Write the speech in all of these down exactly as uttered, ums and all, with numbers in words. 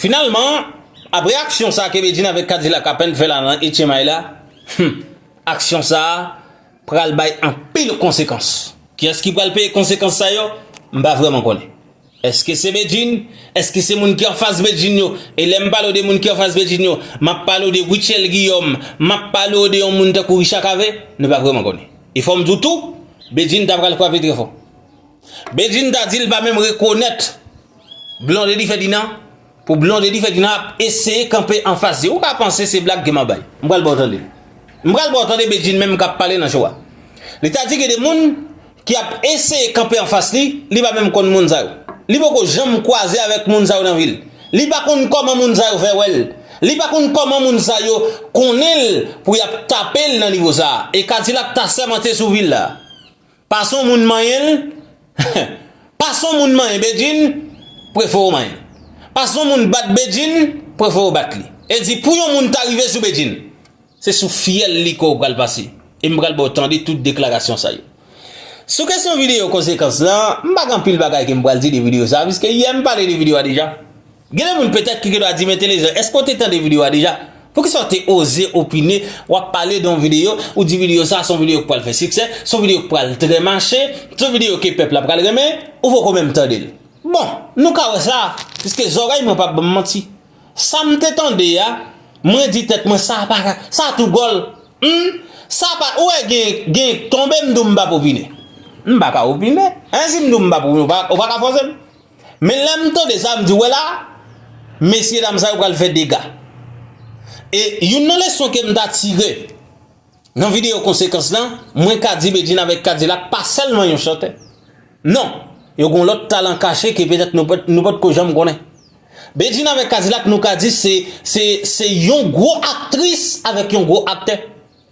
Finalman, apre aksyon sa ke Bedjine avèk Kadilak apèn fè la nan Etchenmay la, hmm, aksyon sa pral bay anpil konsekans. Kiyès ki pral peye konsekans sa yo? M pa vrèman konnen. Èske se Bedjine? Èske se moun ki anfas Bedjine yo? E lè m pale w de moun ki anfas Bedjine yo, m ap pale w de Rutshelle Guillaume, m ap pale w de yon moun tankou Richard Cavé? Nou pa vrèman konnen. E fò m di w tou, Bedjine ta pral frape trè fò. Bedjine ta di l pa menm rekonèt Blondedy Ferdinand, pou Blondedy Ferdinand ap eseye kanpe anfas li. Ou ka panse se blag ke m ap bay. M pral ba w tande. M pral ba w tande Bedjine menm k ap pale nan show a. Li ta di gen de moun ki ap eseye kanpe anfas li, li pa menm konn moun sa yo. Li poko janm kwaze avèk moun sa yo nan vi l. Li pa konn kòman moun sa yo fè wè l. Li pa konn kòman moun sa yo konnen l pou y ap tape l nan nivo sa a. E Kadilak ta sèmante sou vi l la. Pa se yon moun manyen l, pa se yon moun manyen Bedjine, prefere w manyen l. Pa se yon moun bat Bedjine, prefere w bat li. E di pou yon moun ta rive sou Bedjine, se sou fyèl li ke w pral pase. E m pral ba w tande tout deklarasyon sa yo. Sou kesyon videyo konsekans lan, m pa gen anpil bagay ke m pral di de videyo sa, piske yè m pale de videyo a deja. Gen de moun petèt ki gen dwa di, "Men Telejan, èske w te tande videyo a deja? Poukisa w te oze opine, w ap pale de yon videyo, ou di videyo sa se yon videyo ki pral fè siksè, se yon videyo ki pral trè mache, se yon videyo ke pèp la pral renmen, ou poko menm tande l?" Bon, nou ka wè sa, piske zòrèy mwen p ap ban m manti. Sa m te tande a, mwen di tèt mwen, "Sa pa ka, sa tou gòl." Hmm? Sa pa, ou wè gen, gen tonbe m di w m p ap opine. M pa ka opine. Hein, si m di w m p ap opine, ou pa, ou pa ka fòse m. Men lè m tande sa, m di, "Wè la, mesyedam sa yo pral fè dega." E youn nan leson ke m ta tire nan videyo konsekans lan, mwen ka di Bedjine avèk Kadilak pa sèlman yon chantè. Non, yo gen yon lòt talan kache ke petèt nou pòt, nou pòt ko janm konnen. Bedjine avèk Kadilak, nou ka di se, se, se yon gwo aktris avèk yon gwo aktè.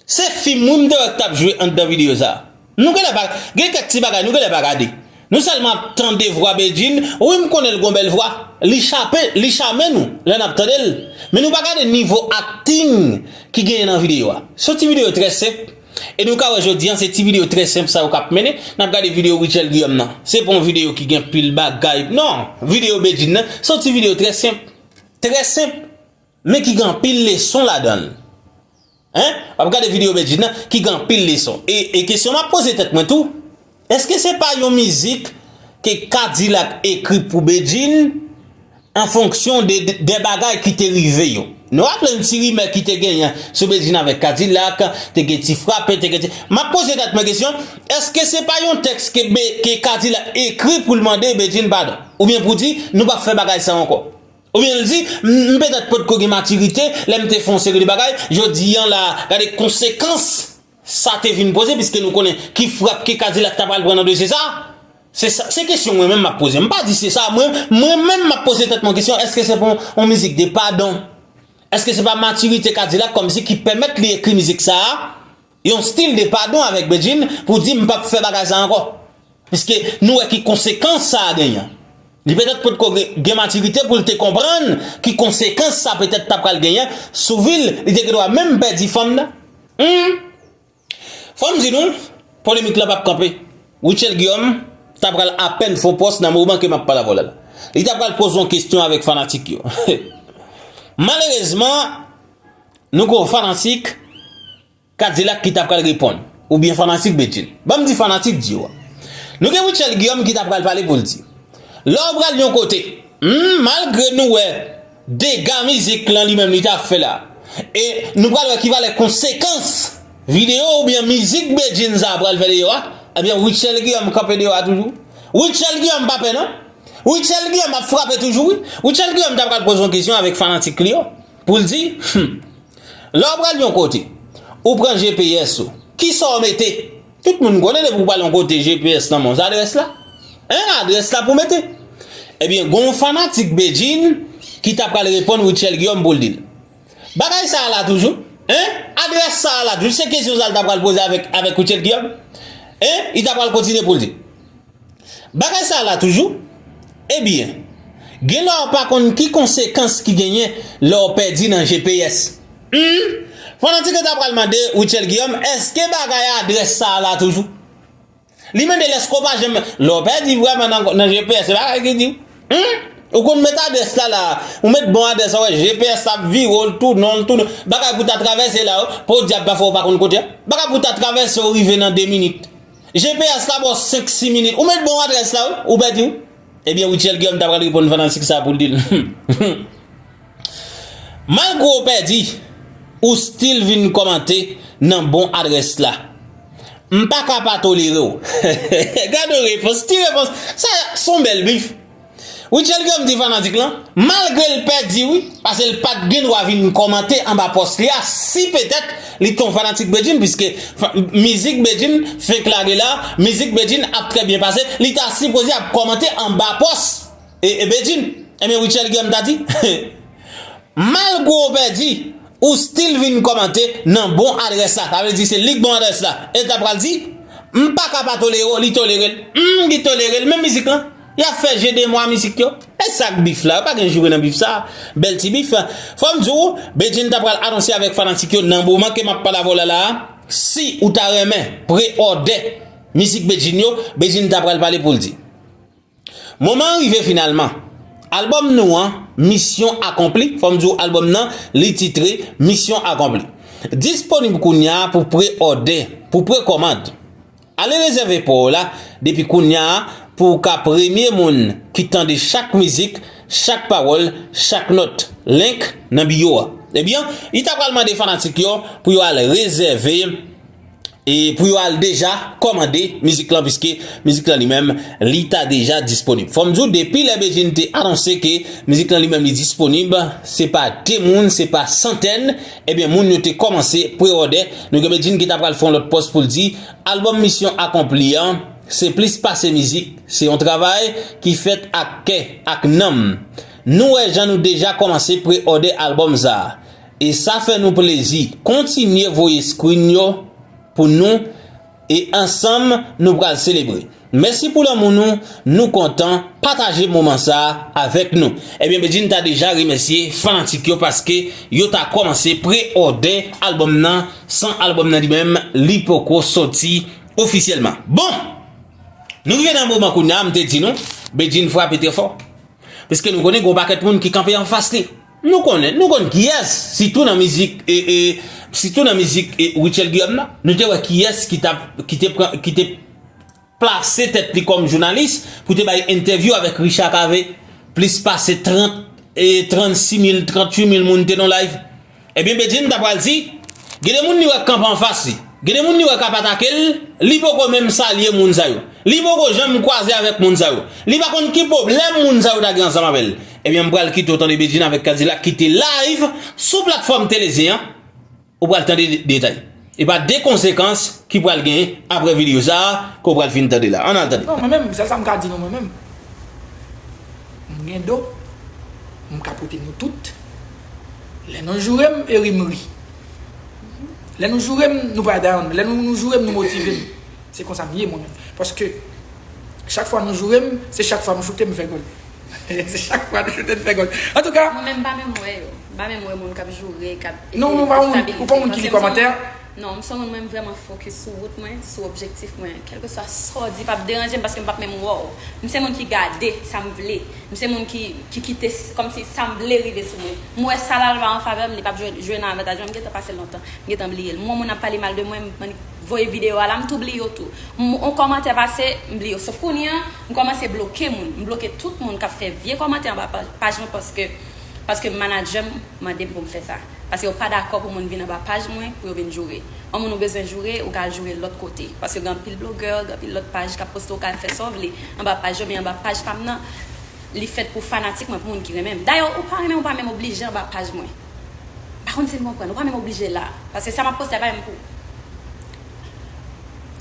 Se fim wi m te wè k t ap jwe anndan videyo sa. Nou genlè pa, gen kèk ti bagay nou genlè pa gade. Nou sèlman ap tande vwa Bedjine. Wi, m konnen l gon bèl vwa. Li chape, li chame nou lè n ap tande l. Men nou pa gade nivo akting ki genyen nan videyo a. Se yon ti videyo trè senp. E nou ka wè jodi a, se ti videyo trè senp sa yo k ap mennen. N ap gade videyo Rutshelle Guillaume nan. Se pa yon videyo ki gen pil bagay. Non, videyo Bedjine nan, se yon ti videyo trè senp. Trè senp. Men ki gen anpil leson ladan l. Hein? W ap gade videyo Bedjine nan, ki gen anpil leson. E, e kesyon m ap poze tèt mwen tou, èske se pa yon mizik ke Kadilak ekri pou Bedjine an fonksyon de, de, de bagay ki te rive yo? Nou raple n ti rimè ki te genyen sou Bedjine avèk Kadilak, te gen ti frape, te gen ti, m ap poze tèt mwen kesyon, èske se pa yon tèks ke Be-, ke Kadilak ekri pou l mande Bedjine padon? Oubyen pou di, "Nou p ap fè bagay sa ankò"? Oubyen l di, "M, m petèt potko gen matirite lè m te fè yon seri de bagay, jodi a la, gade konsekans sa te vin poze, piske nou konnen ki frap ke Kadilak ta pral pran nan dosye sa." Se sa, se kesyon mwen menm m ap poze. M pa di se sa, mwen, mwen menm m ap poze tèt mwen kesyon, èske se pa yon, yon mizik de padon? Èske se pa matirite Kadilak kòmsi ki pèmèt li ekri mizik sa a? Yon stil de padon avèk Bedjine pou di, "M p ap fè bagay sa ankò." Piske nou wè ki konsekans sa a genyen. Li petèt potko gen, gen matirite pou l te konprann ki konsekans sa petèt t ap pral genyen sou vi l, li te gen dwa menm pèdi fanm nan. Hmm. Fò m di nou, polemik la p ap kanpe. Rutshelle Guillaume ta pral apèn fè yon pòs nan moman ke m ap pale avè w la. Li ta pral poze yon kesyon avèk fanatik yo. Malerezman, nou gen yon fanatik Kadilak ki ta pral reponn, oubyen fanatik Bedjine. Ban m di fanatik di yo a. Nou gen Rutshelle Guillaume ki ta pral pale pou l di, lè w pral yon kote, hmm, malgre nou wè dega mizik lan li menm li ta fè la, e nou pral wè ki valè konsekans videyo oubyen mizik Bedjine sa a pral fè deyò a, ebyen Rutshelle Guillaume kanpe deyò a toujou. Rutshelle Guillaume pa pè non. Rutshelle Guillaume ap frape toujou wi. Rutshelle Guillaume ta pral poze yon kesyon avèk fanatik li yo pou l di, hmm, lè w pral yon kote, ou pran G P S ou, kisa w mete? Tout moun konnen depi w pral yon kote G P S nan men w, se adrès la. Hein, adrès la pou w mete. Ebyen, gen yon fanatik Bedjine ki ta pral reponn Rutshelle Guillaume pou l di l, bagay sa a la toujou? Hein? Adrès sa a la toujou? Se kesyon sa l ta pral poze avèk, avèk Rutshelle Guillaume. Hein? Li ta pral kontinye pou l di, bagay sa a la toujou? Ebyen, gen lè w pa konn ki konsekans ki genyen lè w pèdi nan G P S. Hmm? Fanatik yo ta pral mande Rutshelle Guillaume, èske bagay adrès sa a la toujou? Li mande l èske w pa janm, lè w pèdi vrèman nan, nan G P S, se bagay ki di. Hmm? Ou konn met adrès la la. Ou met bon adrès la, wè, G P S la ap vire w, l tounen, l tounen. Bagay pou ta travèse la, o, podyab pa fè w pa konn kote a. Bagay pou ta travèse, ou rive nan de minit. G P S la ba w senk, sis minit. Ou met bon adrès la, wi, ou pèdi, wi. Ebyen, Rutshelle Guillaume ta pral reponn fanatik sa pou l di l. Malgre w pèdi, ou still vin kòmante nan bon adrès la. M pa ka pa tolere w. Gade yon repons, ti repons. Sa, se yon bèl bif. Rutshelle Guillaume di fanatik lan, malgre l pèdi wi, paske l pa t gen dwa vin kòmante anba pòs li a, si petèt li t yon fanatik Bedjine, piske fa- mizik Bedjine fenk lage la, mizik Bedjine ap trè byen pase, li ta sipoze ap kòmante anba pòs e, e Bedjine. Ebyen, Rutshelle Guillaume ta di, malgre w pèdi, ou still vin kòmante nan bon adrès la. Sa vle di se li k bon adrès la. E l ta pral di, m pa ka pa tolere w, li tolere l. Hmm, li tolere l. Menm mizik lan. Y ap fè je de mwa mizik yo. E sa k bif la, yo pa gen joure nan bif sa. Bèl ti bif. Fò m di w, Bedjine ta pral anonse avèk fanatik yo nan moman ke m ap pale avè w la la a. Si ou ta renmen pre-òdè mizik Bedjine yo, Bedjine ta pral pale pou l di. Moman an rive finalman. Albòm nou an, Misyon Akonpli, fò m di w albòm nan, li titre Misyon Akonpli. Disponib kounye a pou pre-òdè, pou prekòmand. Ale rezève pa w la depi kounye a pou w ka premye moun ki tande chak mizik, chak pawòl, chak nòt. Link nan biyo a. Ebyen, li ta pral mande fanatik yo pou yo al rezève e pou yo al deja kòmande mizik lan, piske mizik lan li menm, li ta deja disponib. Fò m di w, depi lè Bedjine te anonse ke mizik lan li menm li disponib, se pa de moun, se pa santèn, ebyen, moun yo te kòmanse pre-òdè. Nou gen Bedjine ki ta pral fè yon lòt pòs pou l di, albòm Misyon Akonpli an, se plis pase mizik, se yon travay ki fèt ak kè, ak nanm. Nou wè jan nou deja kòmanse pre-òdè albòm sa a. E sa fè nou plezi. Kontinye voye screen yo pou nou e ansanm nou pral selebre. Mèsi pou lanmou nou, nou kontan pataje moman sa a avèk nou. Ebyen, Bedjine ta deja remèsye fanatik yo paske yo ta kòmanse pre-òdè albòm nan, san albòm nan li menm, li poko soti ofisyèlman. Bon! Nou rive nan moman kounye a, m te di nou, Bedjine frape trè fò. Piske nou konnen gen yon pakèt moun ki kanpe anfas li. Nou konnen, nou konn kiyès, sitou nan mizik, e, e, sitou nan mizik e, Rutshelle Guillaume nan. Nou te wè kiyès ki t ap, ki te pran, ki te plase tèt li kòm jounalis pou te bay entèvyou avèk Richard Cavé. Plis pase trant, e, trannsis mil, tranntuit mil moun te nan live. Ebyen, Bedjine ta pral di, gen de moun li wè k kanpe anfas li. Gen de moun li wè k ap atake l, li poko menm salye moun sa yo. Li poko janm kwaze avèk moun sa yo. Li pa konn ki pwoblèm moun sa yo ta gen ansanm avè l. Ebyen, m pral kite w tande Bedjine avèk Kadilak ki te live sou platfòm Telezen an. Ou pral tande de- detay. E pa de konsekans ki pral genyen apre videyo sa a ke w pral fin tande la. Ann al tande. Non, mwen menm, sèl sa m ka di nou mwen menm. M gen do, m ka pote nou tout. Lè nou joure m, e ri m ri. Lè nou joure m, nou pa down. Lè nou, nou joure m, nou motive m. Se konsa m ye mwen menm. Paske chak fwa nou joure m, se chak fwa nou choute m fè gòl. Se chak fwa nou choute m fè gòl. Antouka, mwen menm m pa menm wè yo. M pa menm wè moun k ap joure, k ap... Non, non, pa moun, ou pa moun ki li kòmantè. Non, m se yon moun mwen m vrèman fokis sou wout mwen, sou objektif mwen. Kèlkeswa sa w di, p ap deranje m paske m p ap menm wè w. M se moun ki gade sa m vle. M se moun ki, ki kite s- kòmsi sa m vle rive sou mwen. M wè sa l al pa an favè m, li p ap jwe, jwe nan avantaj mwen, m gentan pase l lontan. M gentan bliye l. M wè moun ap pale mal de mwen, m annik voye videyo a la, m tou bliye w tou. M, yon kòmantè pase, m bliye w. Sof kounye a, m kòmanse bloke moun. M bloke tout moun k ap fè vye kòmantè anba pa- paj mwen paske, paske manadjè m mande m pou m fè sa. Paske yo pa dakò pou moun vin anba paj mwen pou yo vin joure. Yon moun ou bezwen joure, ou ka al joure lòt kote. Paske gen anpil blogè, gen anpil lòt paj k ap poste, ou ka al fè sa w vle anba paj yo, men anba paj pa m nan, li fèt pou fanatik mwen, pou moun ki renmen m. Dayè, ou pa renmen m, ou pa menm oblije anba paj mwen. M pa konn si n konprann, ou pa menm oblije la. Paske sa m ap poste a pa menm pou ou.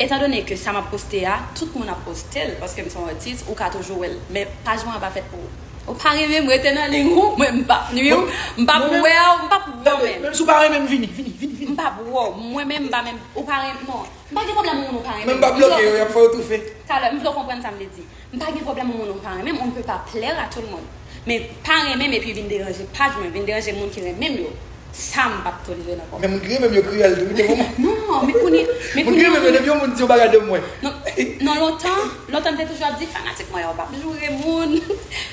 Etandone ke sa m ap poste a, tout moun ap poste l, paske m se yon atis, ou ka toujou wè l. Men paj mwen an pa fèt pou ou. Ou pa renmen m, rete nan liy ou, mwen m p ap nwi w, m p ap wè w, m p ap wè w menm. Menm si w pa renmen m, vini, vini, vini, vini. M p ap wè w, mwen menm m pa menm, ou pa renmen, non. M pa gen pwoblèm moun ou pa renmen m. Menm m p ap bloke yo, y ap fè w toufe. Talè, m vle w konprann sa m vle di. M pa gen pwoblèm moun ou pa renmen m, on ne peut pas plaire à tout le monde. Men pa renmen m epi vin deranje paj mwen, vin deranje moun ki renmen m yo. Sa m p ap tolere nan kò m. Men moun ki renmen m yo kriyèl tou, wi, devan mwen. Non, men kounye, men Moun ki renmen m yo, kounye, depi yon moun di yo bagay de mwen. non, non, lontan, lontan m te toujou ap di fanatik mwen yo p ap joure moun.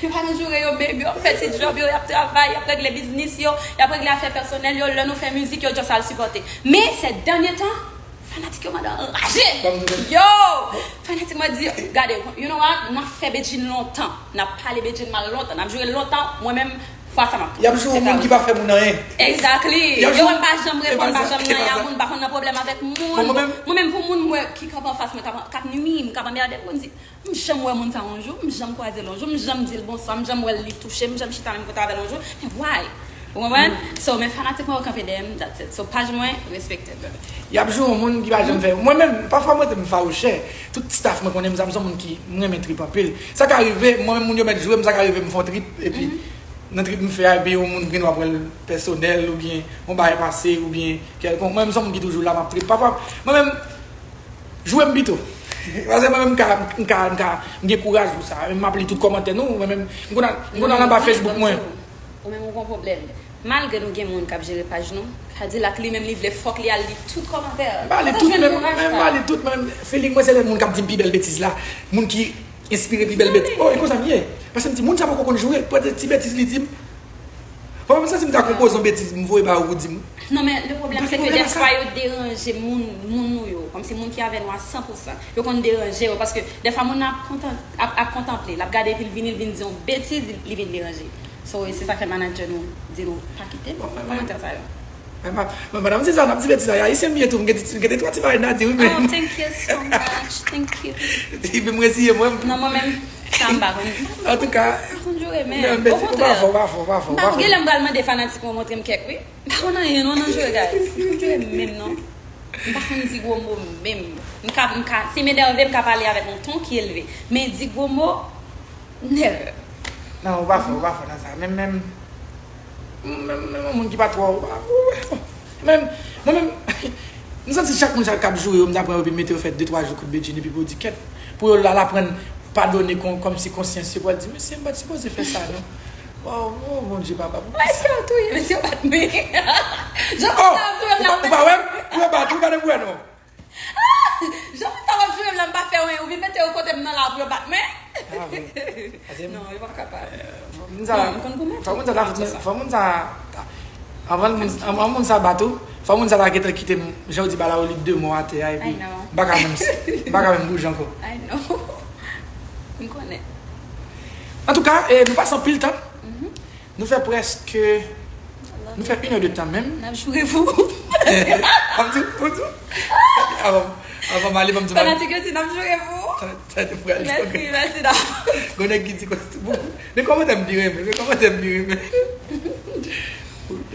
Yo pa nan joure yo, baby, yo ap fè ti djòb yo, y ap travay, y ap regle biznis yo, y ap regle afè pèsonèl yo, lè nou fè mizik yo just al sipòte. Men sè dènye tan, fanatik yo mande anraje. Yo! Fanatik mwen di, gade, you know what, n ap fè Bedjine lontan, n ap pale Bedjine mal lontan, n ap joure l lontan, mwen menm, fwa sa m ap Y ap joure yon moun ki pa fè moun anyen. Exactly. Y ap Yo joure wè m pa janm e pa reponn, pa sa, janm e nan pa yon sa. Moun, m pa konn nan pwoblèm avèk moun. Bon, mwen menm Mwen menm pou moun mwen ki kanpe anfas mwen k ap, k ap nwi m, k ap anmède m, m di, m janm wè moun sa yon jou, m janm kwaze l yon jou, m janm di l bonswa, m janm wè l li touche m, m janm chita menm kote avè l yon jou. Men why? Ou konprann? So, men fanatik mwen yo kanpe dèyè m, that's it. So, paj mwen, respekte l. Y ap joure yon moun ki pa janm fè. Mwen menm, pafwa mwen te m fawouchè. Tout staff mwen konnen m sa, m se yon moun ki m renmen trip anpil. Sa ka rive, mwen menm moun yo mèt joure m, sa ka rive m fè yon trip, epi nan trip m fè a, epi yon moun gen dwa pran l pèsonèl, oubyen yon bagay pase, oubyen kèlkonk. Mwen menm se yon moun ki toujou la, m ap trip. Pafwa, mwen menm, joure m pito. Paske mwen menm, m ka, m ka, m ka, m gen kouraj pou sa. M ap li tout kòmantè nou, mwen menm, m konn al, m konn al anba Facebook mwen. Ou menm ou gon pwoblèm. Malgre nou gen moun k ap jere paj nou, Kadilak li menm li vle fòk li al li tout kòmantè. M pa li tout, men, men m pa li tout, men feeling mwen se lè moun k ap di m pi bèl betiz la. Moun ki enspire pi bèl betiz. Oh, e konsa m ye. Paske m di, moun sa poko konn joure, poutèt ti betiz li di m. Pafwa m santi m ta konpoze yon betiz, m voye ba ou pou di m. Non, men le pwoblèm se ke dèfwa yo deranje moun, moun nou yo. Kòmsi moun ki avè nou a san pou san. Yo konn deranje yo, paske dèfwa moun nan ap kontan, ap, ap kontanple, l ap gade epi l vini, l vin di yon betiz, li, li vin deranje. So, e se sa k fè manager nou di nou pa kite kòmantè sa yo. Men pa, men madanm Suzanne ap di betiz la, ayisyen m ye tou, m gen, m gen de twa ti bagay m ta di wi, men. Oh, thank you so much. Thank you. Epi m resiye mwen. Non, mwen menm, sa m pa konn. Antouka, M pa konn joure, men. Non, betiz, ou pa fò, ou pa fò, ou pa fò, ou pa fò. Gen lè m pral mande fanatik mwen montre m kèk, wi. M pa konn anyen, non, nan joure, guys. M pa konn joure menm, non. M pa konn di gwo mo menm. M ka, m ka, si m enève, m ka pale avèk yon ton ki elve. Men di gwo mo, never. Non, ou pa fò, ou pa fò nan sa. Menm, menm, menm, menm yon moun ki pa twò, ou pa, ou, bon. Menm, mwen menm, m santi chak moun sa k ap joure yo, m ta pran yo epi m mete yo fè de twa jou kout Bedjine epi pou yo di kèt. Pou yo al aprann padone kon, kòmsi konsyans yo pral di, mesye, m pa t sipoze fè sa, non. Oh, oh, Bondye, papa. Mesye, yo touye, mesye, yo bat men. Jan Oh, sa ap joure m ou pa, ou pa wè m? Pou yo bat ou, gade pou wè, non. Jan sa w ap joure m la, m pa fè anyen. Ou vin mete yo kote m nan la pou yo bat men. Ah, vre. Paske m, Non, yo pa kapab. fò moun sa, Non, m konn goumen fò tou. Moun sa ta, Mwen fè sa. Fò moun sa, avan moun, avan moun sa bat ou, fò moun sa ta gentan kite m, jan w di bala ou li de mò atè a, epi I know. m pa ka menm, m pa ka menm bouje ankò. I know. M konnen. Antouka, eh, nou pase anpil tan. Nou fè prèske, nou fè inèdtan menm. N ap joure pou ou. Ban m di, ban m di. Avan, avan m ale, ban m di. Fanatik yo di n ap joure pou ou. Sa, sa te pral. Mèsi, mèsi davans. Gon nèg ki di konsa. Men kòmantè m pi renmen, men kòmantè m pi renmen.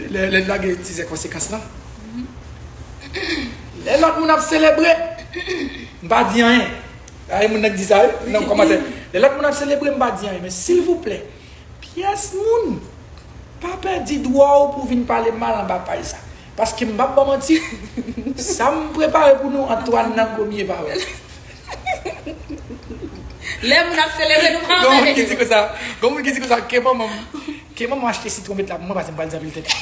Lè, lè n lage tizè konsekans lan. Lè lòt moun ap selebre, m pa di anyen. Ay, moun nan k di sa, wi, nan kòmantè. Lè lòt moun ap selebre, m pa di anyen. Men silvouplè, pyès moun, pa pèdi dwa w pou w vin pale mal anba paj sa. Paske m p ap ba w manti, sa m prepare pou nou, Antoine nan gwo byen pa wè. Lè moun ap selebre, nou pran Gon moun ki anpèdi. Di konsa, gon moun ki di konsa, ke manman m, ke manman m achte sitwon met la pou mwen, paske m pral di anpil tenten.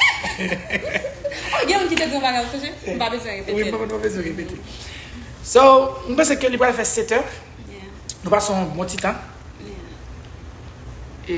Oh, gen moun ki te di yon bagay, ou sonje? M pa bezwen Wi, repete. m pa bezwen repete. So, m panse ke li pral fè sèt è. Yeah, Nou pase yon bon ti tan. yeah. E